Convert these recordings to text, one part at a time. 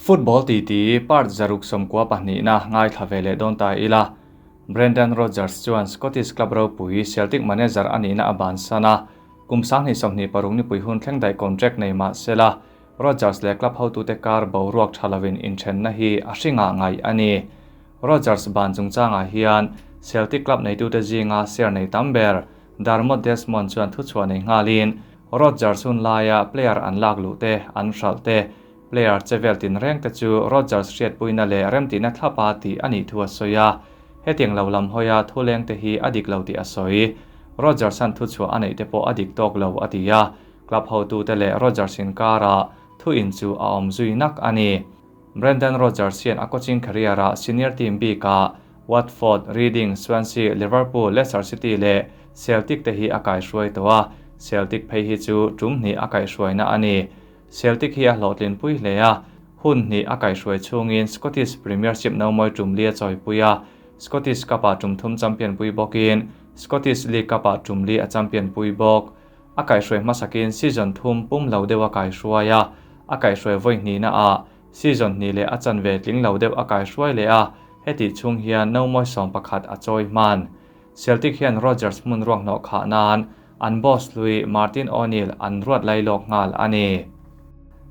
Football titi part 192na ngaithla ve leh dawn ta ila. Brendan Rodgers chuan Scottish club ropui Celtic manager a nihna a bansan a, kum 2026 nipui hun thleng daih contract nei mah sela, Rodgers leh club hotute kar boruak tha lovin inthenna hi a hringah ngaih a ni. Rodgers ban chungchangah hian Celtic club neitute zinga share nei tam ber Dermot Desmond chuan thuchhuah nei nghalin Rodgers hun laia player an lak luh te, an hralh te, player che vel tinreng te chu Rodgers hriatpuina leh remtihna thlapa tih a nih thu a sawi a. Hetiang lo lam hawia thuleng te hi a dik lo tih a sawi. Rodgers an thuchhuah a neih te pawh a dik tawk lo a ti a, club hotute leh Rodgers inkarah thu in chu a awm zui nak a ni. Brendan Rodgers hian a coaching career-ah senior team bikah Watford, Reading, Swansea, Liverpool, Leicester City leh Celtic te hi a kaihruai tawh a, Celtic phei hi chu tum hnih a kaihhruaina a ni. Celtic hi a hlawhtlinpui hle a, hun hnih a kaihhruai chhungin Scottish Premiership nomawi tum li a chawipui a, Scottish Cup-ah tum thum champion pui bawkin Scottish League Cup-ah tum li a champion pui bawk. A kaihhruai hmasakin season thum pum lo deuh a kaihruai a, a kaihhruai vawi hnihna ah season hnih leh a chanve tling lo deuh a kaihruai leh a, hetih chhung hian nomawi 11 a chawi hman. Celtic hian Rodgers hmun ruak hnawh khah nan an boss hlui Martin O'Neill an ruat lai lawk nghal a ni.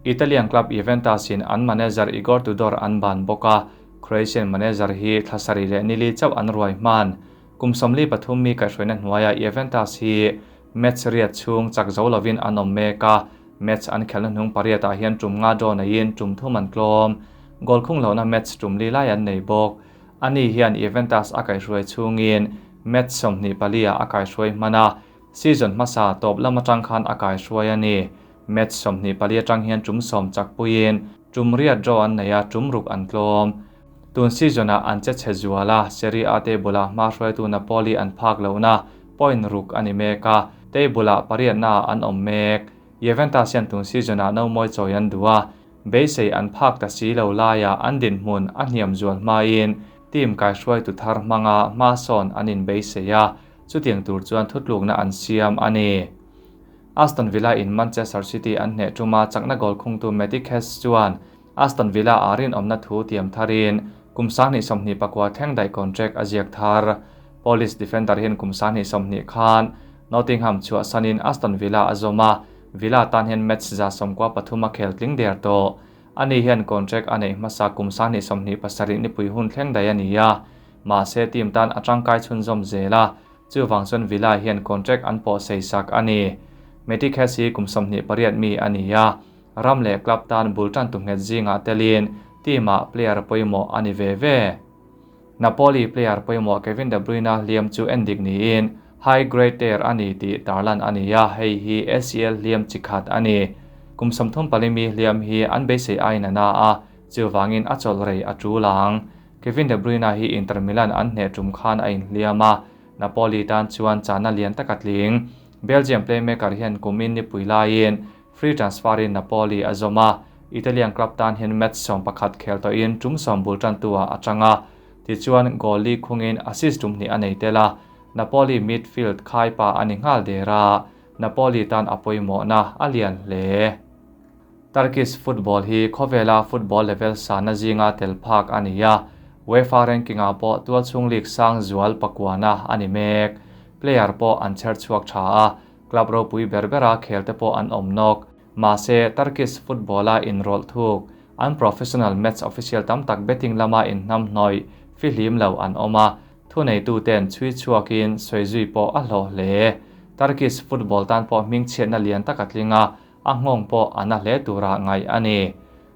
Italian club Juventus in an manager Igor Tudor an ban bawk a, Croatian manager hi thla sarih leh nili chauh an ruai hman. Kum 43 mi kaihhruaina hnuaiah Juventus hi match riat chhung chak zo lovin an awm mek a, match an khelna hnung pariatah hian tum nga draw neiin tum thum an tlawm. Goal khung lohna match tum li lai an nei bawk. Ani hian Juventus a kaihhruai chhungin match 24 ah a kaihhruai hman a, season hmasa tawp lam atang khan a kaihhruai a ni. Match 24 atang hian tum 10 chak puiin tum riat draw an nei a, tum ruk an tlawm. Tun season-ah an che chhe zual a, Serie A table-ah hma hruaitu Napoli an phak lohna point ruk a ni mek a, table-ah pariatnaah an awm mek. Juventus hian tun season-ah nomawi chawi an duh a, beisei an phak ta si lo laiah an dinhmun a hniam zual hmain team kaihruaitu thar hmanga hma sawn an inbeisei a, chutiang tur chuan thutlukna an siam a ni. Aston Villa in Manchester City an hneh tuma chakna goal khungtu Matty Cash chuan Aston Villa a rinawmna thu tiam tharin kum 2024 thleng daih contract a ziak thar. Polish defender hian kum 2020 khan Nottingham chhuahsanin Aston Villa a zawm a, Villa tan hian match 93 a khel tling der tawh. Ani hian contract a neih hmasa kum 2027 nipui hun thleng daih a ni a, mahse team tan a tangkai chhunzawm zel a, chuwang chuan Villa hian contract an pawh sei sak a ni. Matty Cash hi kum 28 mi a ni a, ram leh club tan bul tan tu nghet zingah telin team-ah player pawimawh a ni ve ve. Napoli player pawimawh Kevin De Bruyne hliam chu endik niin high grade tear a ni tih tarlan a ni a, hei hi ACL hliam chi khat a ni. Kum 34 mi hliam hi an beisei ain a na a, chuwangin a chawlh rei a tul ang. Kevin De Bruyne hi Inter Milan an hneh tum khan a inhliam a, Napoli tan chuan chana lian taka tling. Belgium playmaker hian kumin nipui laiin free transfer in Napoli a zawm a, Italian club tan hian match 11 khel tawhin tum 10 bul tan tua atanga. Tichuan goal li khungin assist tum hnih a nei tel a, Napoli midfield khaipa ani nghal dera, Napoli tan a pawimawhna a lian hle. Turkish football hi khawvela football level sana zinga tel phak a ni a, UEFA ranking-ah pawh tualchhung league sang zual pakuana a ni mek. Player pawh an chher chhuak tha a, club ropui ber bera khel te pawh an awm nawk. Mahse, Turkish football-a inrawlh thuk, an professional match official tam tak betting lama inhnam hnawih fihlim lo an awm a, thu neitu ten chhui chhuakin sawi zui pawh a hlawh hle. Turkish football tan pawh hming chhiatna lian tak a tling a, a nghawng pawh a na hle tura ngaih a ni.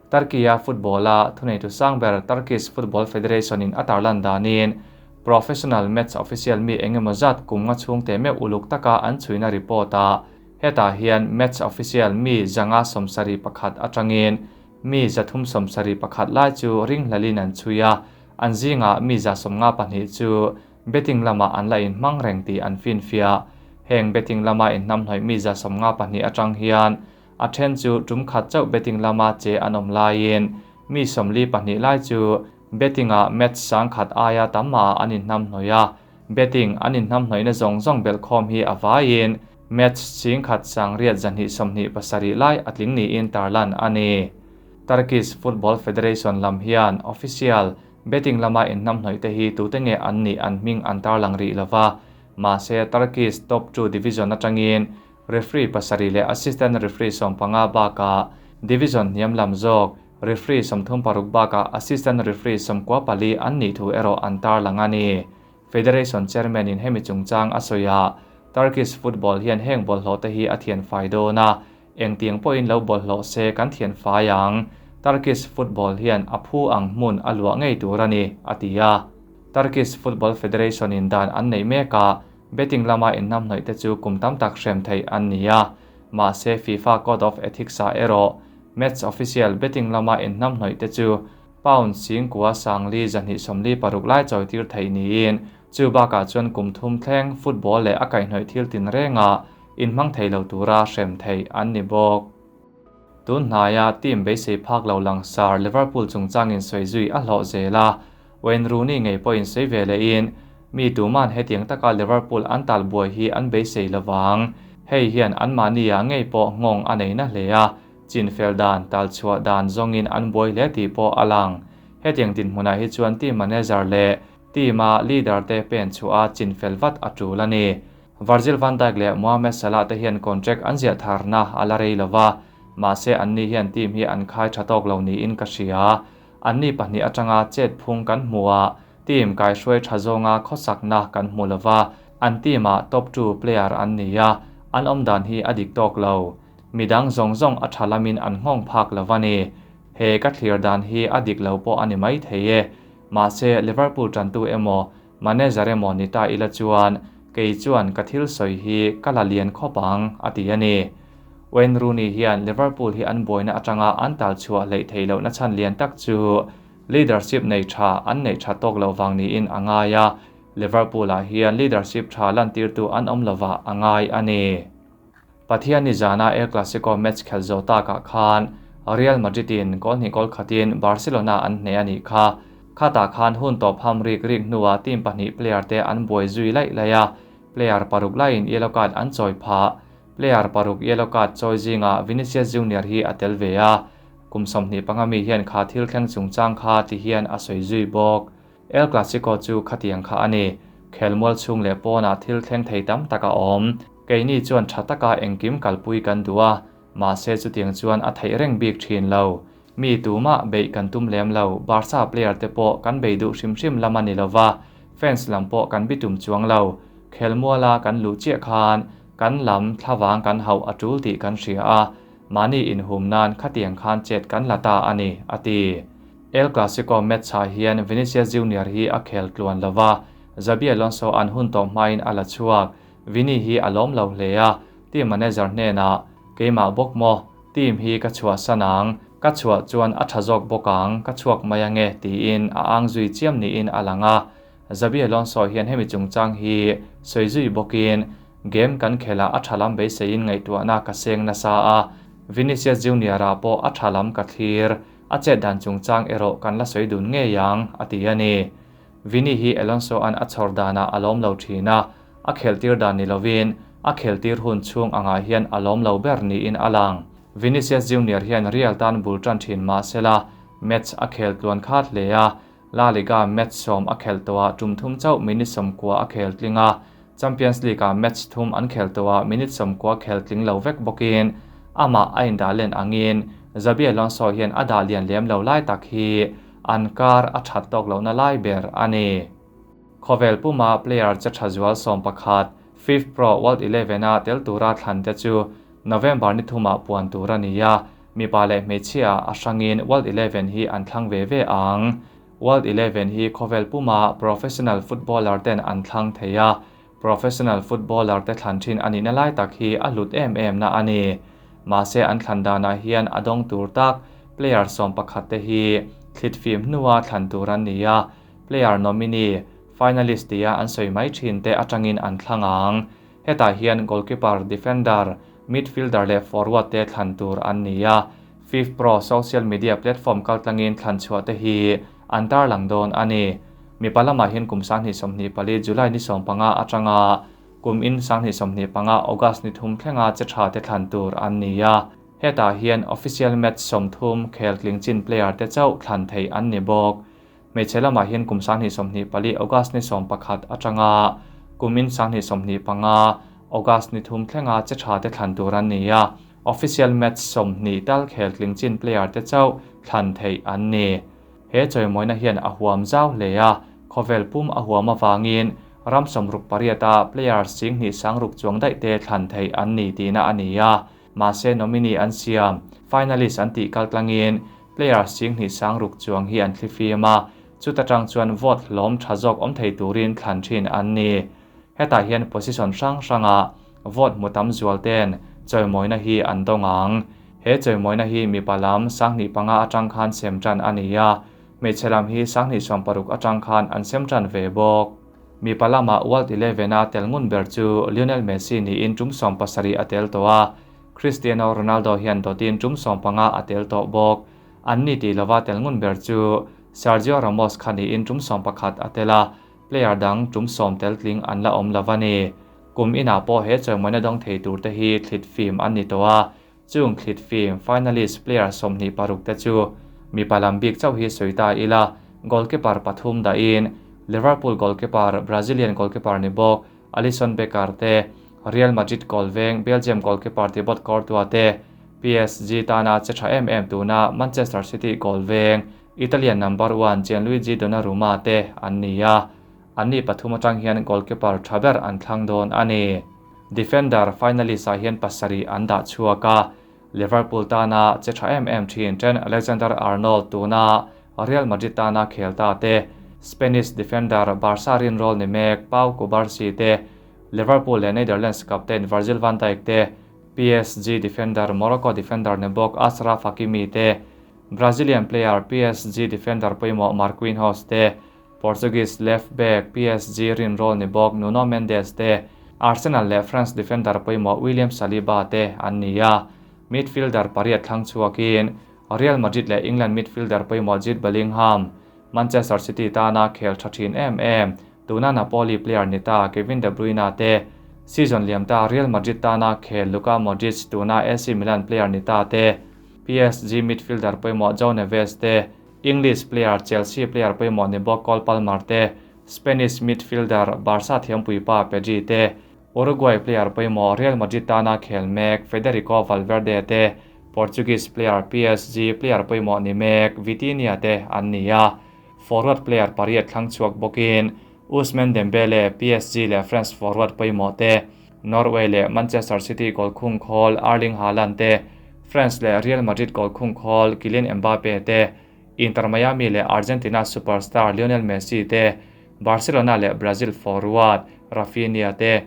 Turkey-a football-a thu neitu sang ber Turkish Football Federation in a tarlan danin professional match official mi engemaw zat kum nga chhung te meuh uluk taka an chhuina report a, hetah hian match official mi 171 atangin mi 371 lai chu ring hlalin an chhui a, an zinga mi 152 chu betting lama an la inhmang reng tih an fin fia. Heng betting lama inhnam hnawih mi 152 atang hian a then chu tum khat chauh betting lama che an awm laiin mi 42 lai chu betting-a match sang khat aia tamma an inhnam hnawih a, betting an inhnam hnawihna zawng zawng bel khawm hi a vaiin match sing khat sang riat zahnih 27 lai a tling niin tarlan a ni. Turkish Football Federation lam hian official betting lama inhnamhnawih te hi tute nge an nih an hming an tarlang rih lova, mahse Turkish top two division atangin referee pasarih leh assistant referee 15 bakah division hniam lam zawk referee 36 bakah assistant referee 94 an nih thu erawh an tarlang a ni. Federation chairman in hemi chungchang a sawi a, Turkish football hian heng bawlhhlawh te hi a thian fai dawn a, engtiang pawhin lo bawlhhlawh se kan thian fai ang, Turkish football hian a phu ang hmun a luah ngei tur a ni, a ti a. Turkish Football Federation in dan an neih mek a, betting lama inhnamhnawih te chu kum tam tak hrem theih an ni a, mahse FIFA Code of Ethics ah erawh match official betting lama inhnamhnawih te chu Pound 9,000 426 lai chawitir theih niin, chu bakah chuan kum thum thleng football leh a kaihhnawih thil tinrenga inhmang thei lo tura hrem theih an ni bawk. Tun hnaia team beisei phak lo langsar Liverpool chungchangin sawi zui a hlawh zel a, Wayne Rooney ngei pawhin sawi ve lehin, Mi tuman hetiang taka Liverpool an tal buai hi an beisei lovang. Hei hian anmahni-ah ngei pawh nghawng a nei na hle a, Chinfel dan, talchhuah dan zawngin an buai hle tih pawh a lang. Hetiang dinhmunah hi chuan team manager leh team-a leader te pen chhuah a chinfel vat a tul a ni. Virgil van Dijk leh Mohamed Salah te hian contract an ziah tharna a la rei lova, mahse anni hian team hi an khai tha tawk lo niin ka hria. Anni pahnih atanga chet phung kan hmu a, team kaihruai tha zawnga khawsakna kan hmu lova, an team-ah top two player an ni a, an awmdan hi a dik tawk lo. Midang zawng zawng a tha lamin an nghawng phak lo a ni. He ka thlir dan hi a dik lo pawh a ni mai thei e. Mahse, Liverpool tantu emaw, manager emaw ni ta ila chuan kei chuan ka thil sawi hi ka la lian khawp ang, a ti a ni. Wayne Rooney hian Liverpool hi an buaina atanga an tal chhuah hleih theih lohna chhan lian tak chu leadership nei tha an neih tha tawk loh vang niin a ngai a, Liverpool-ah hian leadership tha lantirtu an awm lovah a ngai a ni. Pathian ni zana El Clasico match khelh zo takah khan Real Madrid in goal hnih goal khatin Barcelona an hneh a nih kha. Khatah khan hun tawp ham rik rik hnuah team pahnih player te an buai zui laih laih a, player paruk laiin yellow card an chawi phah. Player paruk yellow card chawi zingah Vinicius Junior hi a tel ve a, kum 25 mi hian kha thil thleng chungchang kha ti hian a sawi zui bawk. El Clasico chu khatiang kha a ni. Khelmual chhung leh pawnah thil thleng thei tam tak a awm. Keini chuan tha taka engkim kalpui kan duh a, mahse chutiang chuan a theih reng bik thin lo. Mi tumah beih kan tum lem lo, Barca player te pawh kan bei duh hrim hrim lam a ni lova, fans lam pawh kan bitum chuang lo. Khelmuala kan luh chiah khan kan lam thlavang kan hauh a tul tih kan hria a, mahni inhum nan khatiang khan chet kan la ta a ni, a ti. El Clasico match-ah hian Vinicius Junior hi a khel tluan lova, Xabi Alonso an hun tawh hmain a la chhuak. Vini hi a lawm lo hle a, team manager hnenah, Keimah bawk maw? Team hi ka chhuah san ang, ka chhuah chuan a tha zawk bawk ang, ka chhuak mai ange, tiin a ang zui chiam niin a lang a. Xabi Alonso hian hemi chungchang hi sawi zui bawkin, Game kan khelh ah a tha lam beiseiin ngaihtuahna ka seng nasa a, Vinicius Junior-ah pawh a tha lam ka thlir, a chet dan chungchang erawh kan la sawi dun ngei ang, a ti a ni. Vini hi Alonso-a'n a chhawr danah a lawm lo thin a, a khelhtir dan ni lovin a khelhtir hun chhung angah hian a lawm lo ber niin a lang. Vinicius Junior hian Real tan bul tan thin mah sela match a khel tluan khat hle a, La Liga match 10 a khelh tawhah tum thum chauh minute 90 a khel tling a, Champions League-ah match thum an khel tawhah minute 90 khel tling lo vek bawkin amah a indah len angin Xabi Alonso hian a dah lian lem lo lai tak hi an kar a that tawk lohna lai ber a ni. Khawvel puma player che tha zual 11 FIFPro World Eleven a tel tura thlan te chu November ni thumah puan tur a ni a, mipa leh hmeichhia a hrangin World Eleven hi an thlang ve ve ang. World Eleven hi khawvel puma professional footballer ten an thlang thei a, professional footballer te thlan thin a nihna lai tak hi a hlut em em na a ni. Mahse an thlan danah hian a dawng tur tak player 11 te hi thlit fim hnua thlan tur an ni a, player nominee, finalist tia an sawi mai thin te atangin an thlang ang. Hetah hian goalkeeper, defender, midfielder leh forward te thlan tur an ni a, FIFPro social media platform kaltlangin thlan chhuah te hi an tarlang dawn a ni. Mipa lamah hian kum 2024 July ni 15 atanga kum in 2025 August ni thum thlenga che tha te thlan tur an ni a. Hetah hian official match 30 khel tling chin player te chauh thlan theih an ni bawk. Hmeichhe lamah hian kum 2024 August ni 11 atanga kumin 2025 August ni 3 thlenga che tha te thlan tur an ni a. Official match 20 tal khel tling chin player te chauh thlan theih an ni. He chawimawina hian a huam zau hle a, khawvel pum a huam avangin ram 68 a player 26,000 chuang daih te thlan theih an ni tihna a ni a. Mahse nominee an siam, finalist an tih kaltlangin player 26,000 chuang hi an thlifim a, chuta tang chuan vote hlawm tha zawk awm thei turin thlan thin an ni. Hetah hian position hrang hranga vote hmu tam zual ten chawimawina hi an dawng ang. He chawimawina hi mipa lam 25,000 atang khan sem tan a ni a, hmeichhe lam hi 2060 atang khan an sem tan ve bawk. Mipa lama World 11 a tel ngun ber chu Lionel Messi niin tum 70 a tel tawh a, Cristiano Ronaldo hian dawtin tum 15 a tel tawh bawk. An ni ti lova tel ngun ber chu Sergio Ramos kha niin tum 11 a tel a, player dang tum 10 tel tling an la awm lova ni. Kum inah pawh he chawimawina dawng thei tur te hi thlit fim an ni tawh a, chung thlit fim finalist player 26 te chu mipa lam bik chauh hi sawi ta ila. Goalkeeper pathum da in Liverpool goalkeeper Brazilian goalkeeper ni bawk Alisson Becker te, Real Madrid goalveng Belgium goalkeeper Thibaut Courtois te, PSG tana che tha em em tuna Manchester City goalveng Italian number 1 Gianluigi Donnarumma te an ni a. An ni pathum atang hian goalkeeper tha ber an thlang dawn a ni. Defender finalist ah hian pasarih an dah chhuak a, Liverpool tana che tha em em thin Trent Alexander-Arnold tuna Real Madrid tana khel ta te, Spanish defender Barca rin rol ni mek Pau Cubarsí te, Liverpool leh Netherlands captain Virgil van Dijk te, PSG defender Morocco defender ni bawk Achraf Hakimi te, Brazilian player PSG defender pawimawh Marquinhos te, Portuguese left back PSG rin rol ni bawk Nuno Mendes te, Arsenal leh France defender pawimawh William Saliba te an ni a. Midfielder pariat thlang chhuakin Real Madrid leh England midfielder pawimawh Jude Bellingham, Manchester City tana khel tha thin em em tuna Napoli player ni ta Kevin De Bruyne te, season liam ta Real Madrid tana khel Luka Modric tuna AC Milan player ni ta te, PSG midfielder pawimawh João Neves te, English player Chelsea player pawimawh ni bawk Cole Palmer te, Spanish midfielder Barca thiampuipa Pedri te, Uruguay player pawimawh Real Madrid tana khel mek Federico Valverde te, Portuguese player PSG player pawimawh ni mek Vitinha te an ni a. Forward player pariat thlang chhuak bawkin Ousmane Dembele PSG leh France forward pawimawh te, Norway leh Manchester City goal khung khawl Erling Haaland te, France leh Real Madrid goal khung khawl Kylian Mbappe te, Inter Miami leh Argentina superstar Lionel Messi te, Barcelona leh Brazil forward Rafinha te,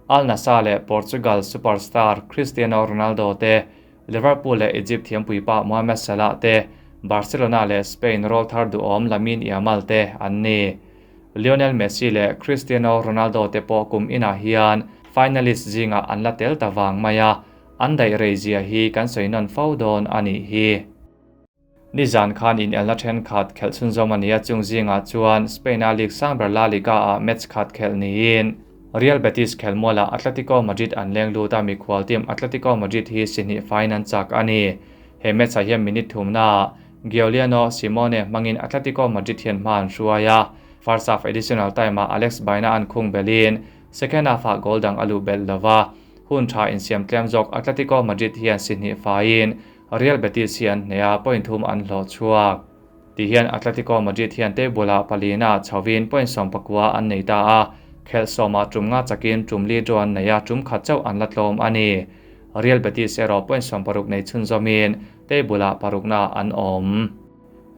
Al Nassr leh Portugal superstar Cristiano Ronaldo te, Liverpool leh Egypt thiampuipa Mohamed Salah te, Barcelona leh Spain rawlthar duhawm Lamine Yamal te an ni. Lionel Messi leh Cristiano Ronaldo te pawh kum inah hian finalist zinga an la tel ta vang mai a, an daih rei zia hi kan sawi nawn fo dawn a nih hi. Nizan khan in elna then khat khelh chhunzawm a ni a, chung zingah chuan Spain a League sang ber La Liga ah match khat khelh niin Real Betis khelmualah Atletico Madrid an leng lut a, mikhual team Atletico Madrid hi si hnih faiin an chak a ni. He match ah hian minute thumna Giuliano Simeone hmangin Atletico Madrid hian hma an hruai a, first half additional time ah Alex Baena an khung belin second half ah goal dang a luh belh lova, hun tha insiam tlem zawk Atletico Madrid hian si hnih faiin Real Betis hi an hneh a, point thum an hlawh chhuak. Ti hian Atletico Madrid hian table ah palina chhovin point 19 an nei ta a, khelh sawmah tum nga chakin tum li draw an nei a, tum khat chauh an la tlawm a ni. Real Betis erawh point 60 nei chhunzawmin table ah parukna an awm.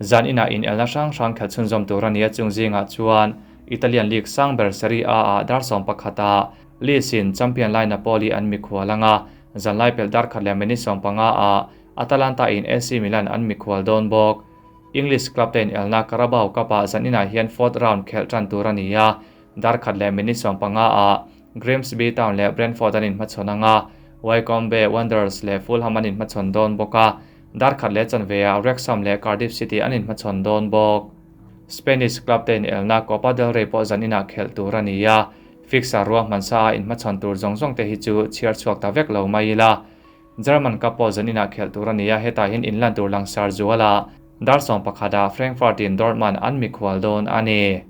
Zan inah in elna hrang hrang khelh chhunzawm tur a ni a, chung zingah chuan Italian League sang ber Serie A ah dar 11 ah Leeds in champion lai Napoli an mikhual anga, zanlai pel dar khat leh minute 15 ah Atalanta in AC Milan an mikhual dawn bawk. English club te in elna Carabao Cup ah zan inah hian fourth round khelh tan tur a ni a, dar khat leh minute 15 ah Grimsby Town leh Brentford an inhmachhawn anga, Wycombe Wanderers leh Fulham an inhmachhawn dawn bawk a, dar khat leh chanve ah Wrexham leh Cardiff City an inhmachhawn dawn bawk. Spanish club te in elna Copa del Rey pawh zan inah khelh tur a ni a, fixture ruah hmansa a inhmachhawn tur zawng zawng te hi chu chhiar chhuak ta vek lo mai ila. German Cup pawh zaninah khelh tur a ni a, hetah hian inlan tur langsar zuala dar 11 ah Frankfurt in Dortmund an mikhual dawn a ni.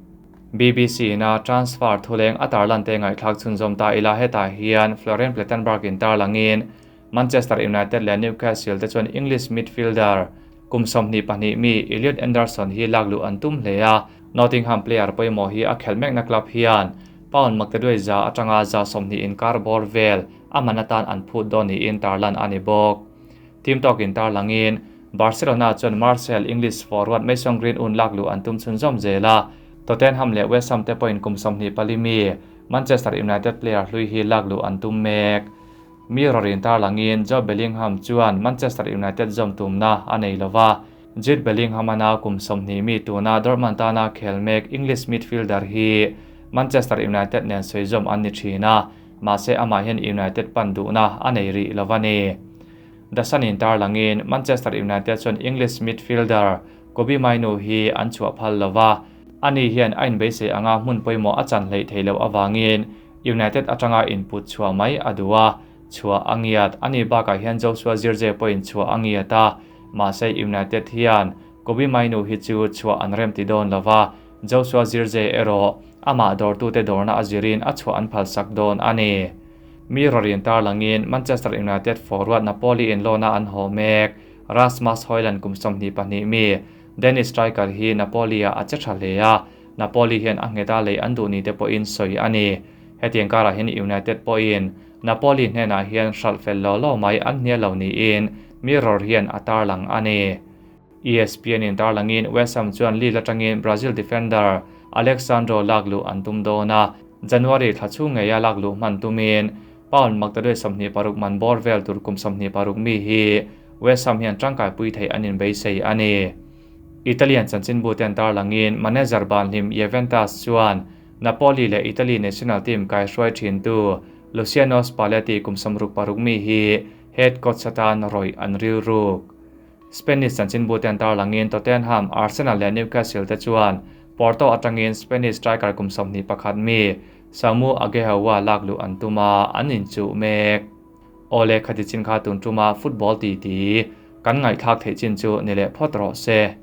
BBC ina transfer thuleng a tarlan te ngaihthlak chhunzawm ta ila hetah hian Florian Plettenberg in tarlangin Manchester United leh Newcastle te chuan English midfielder kum 22 mi Elliot Anderson hi lakluh an tum hle a, Nottingham player pawimawh hi a khelh mekna club hian pound maktaduai za atanga za 20 inkar bawr vel a man atan an phut dawn niin tarlan a ni bawk. Team talk in tarlangin Barcelona chuan Marcel English forward Mason Greenwood lakluh an tum chhunzawm zela Tottenham leh West Ham te pawhin kum 24 mi Manchester United player hlui hi lakluh an tum mek. Mirror in tarlangin Joe Bellingham chuan Manchester United zawm tumna a nei lova Jude Bellingham ana kum 20 mi tuna Dortmund tana khel mek English midfielder hi Manchester United nen sawi zawm an ni thina mahse amah hian United pan duhna a nei ri lova ni. The Sun in tarlangin Manchester United chuan English midfielder Kobbie Mainoo hi an chhuah phal lova ani hian a inbeisei anga hmun pawimawh a chan hleih theilo awangin United atanga input chhuah mai a duha chhuah angiat ani bakah hian Joshua Zirze pawhin chhuah angiat a mahse United hian Kobbie Mainoo hi chu chhuah an rem ti dawn lova Joshua Zirze erawh amah dawrtute dawrna a zirin a chhuah an phalsak dawn ani. Mirror in tarlangin Manchester United forward Napoli in lona an haw mek Rasmus Højlund kum 22 mi Danish striker hi Napoli a che tha hle a Napoli hian a ngheta lei an duh ni te pawhin sawi ani. Hetiang karah hian United pawhin Napoli hnenah hian hralh fel lo lo mai an hnial lo niin Mirror hian a tarlang ani. ESPN in tarlangin West Ham chuan Lille atangin Brazil defender Alexandro lakluh an tum dawn a January thla chhung ngeia lakluh hman tumin pound maktaduai 26 man bawr vel tur kum 26 mi hi West Ham hian tangkai pui thei an inbeisei ani. Italian chanchin bu ten tarlangin manager ban hlim Juventus chuan Napoli leh Italy national team kai hruai thin tu Luciano Spalletti kum 66 mi hi head coach atan roi an ril ruk. Spanish chanchin bu ten tarlangin Tottenham, Arsenal leh Newcastle te chuan Porto atangin Spanish striker kum 21 mi Samu Aghehowa lakluh an tuma an inchuh mek. Ole khati chin kha tun tuma football ti ti kan ngaihthlak theih chin chu ni leh phawt rawh se.